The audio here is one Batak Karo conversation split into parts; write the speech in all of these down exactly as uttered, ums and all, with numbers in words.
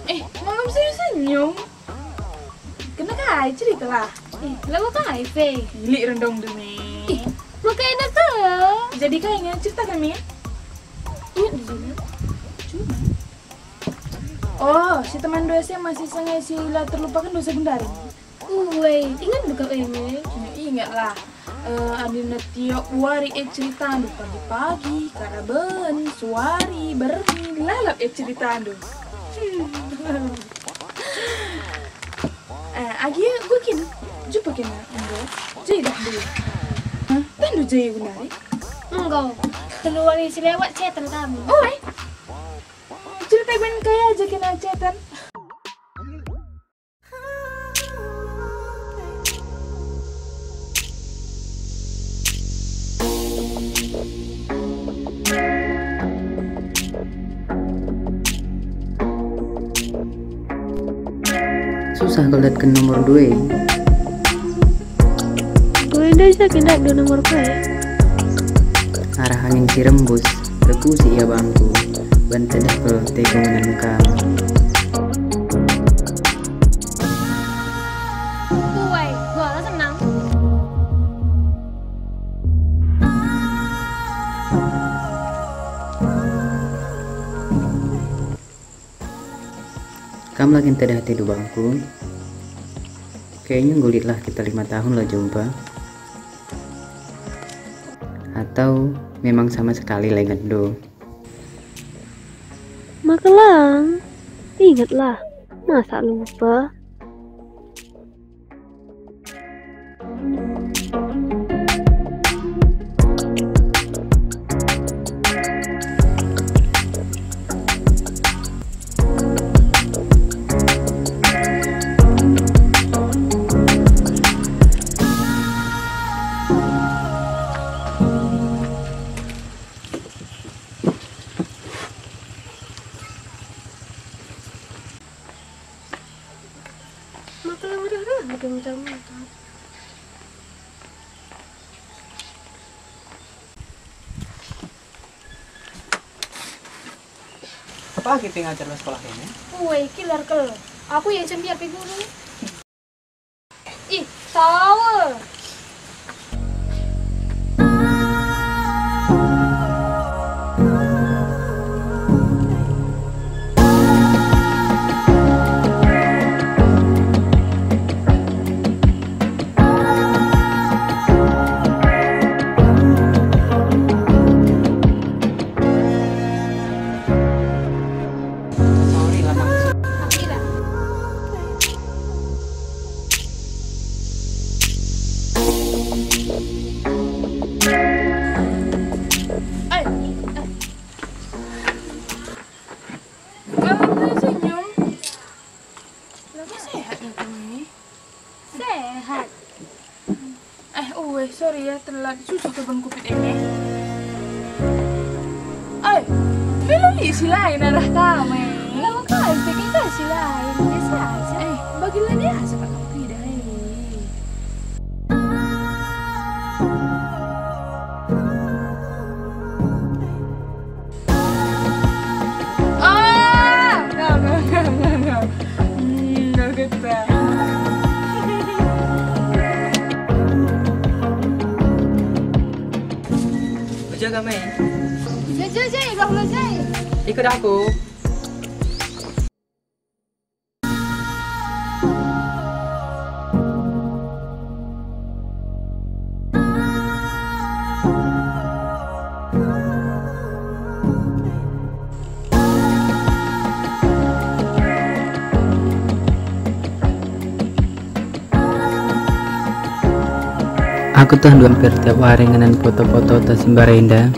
Eh, malem senyum-senyum. Kena kai cerita lah. Eh, labo kai pe. Ilik rendong demi. Ih, makanya tuh. Jadi kai nge cerita kami? Ingat di sini. Cuma. Oh, si teman dua S M A si sengai si la terlupakan dosa gundari. Uwe, ingat buka eme? Ya, ingat lah. Eh, adi netia wari e ceritandu pagi-pagi, karaben, suari, bermi, lalap e ceritandu. Eh, agi ya, gue kin, jumpa kena, enggo. Jadi dah dulu. Hah? Tandu jadi gue nari? Enggo. Keluar isi lewat setan kami. Oh, eh. Cerita ben kaya aja kena cetan. Susah kal datken nomor dua. Gue enda bisa kena dua nomor gue. Arah angin si rembus, rekusi ia bangku, ban tedeh kal teko ngenangka. Uwai, bola senang. Kam la kin tedeh atendu bangku? Kayaknya nggo lit lah kita lima tahun la jumpa. Atau memang sama sekali la ingetndu? Maka lang, ingetlah, masa lupa? Maka lang reh-reh macam-macam. Apa kita ngajar di sekolah ini? Woi, kilar kel. Aku yang cembiar pe guru. Ih, tawa. Sorry lah, Bang. Eh, eh. Kalau senyum, lagi sehat ya kamu ini? Sehat. Eh, uweh, sorry ya, telat. Susah ke bengkupit ini. Eh, belum si lain arah kami. Lama kali bikin ke si lain, biasa aja. Eh, bagilah dia sepak kamu tidak ini. Ah, no, no, no, no, no. Hmm, no good. Uja kami. Uja, uja, uja, uja, uja. Ikut aku. Aku teh nduan per tiap wari ngenen foto-foto ta si mbarenda.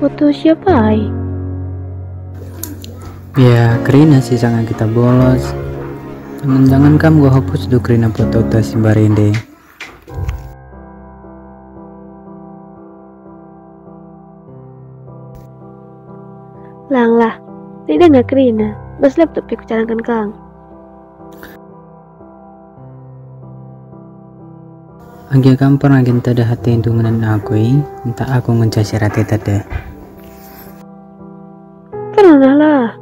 Foto siapa ai? Ya, kerina sih sanga kita bolos. Jangan-jangan kam gua hapus du kerina foto ta si mbarende. Langlah, tidak nggak kerina. Bas laptop pe kucarangkan kang. Agi kam pernah kin tedeh atendu ngenen aku i, ntah aku ngenca si rate tedeh. Pernah lah.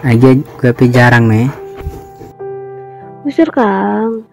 Age gue pe jarang me. Usur kang.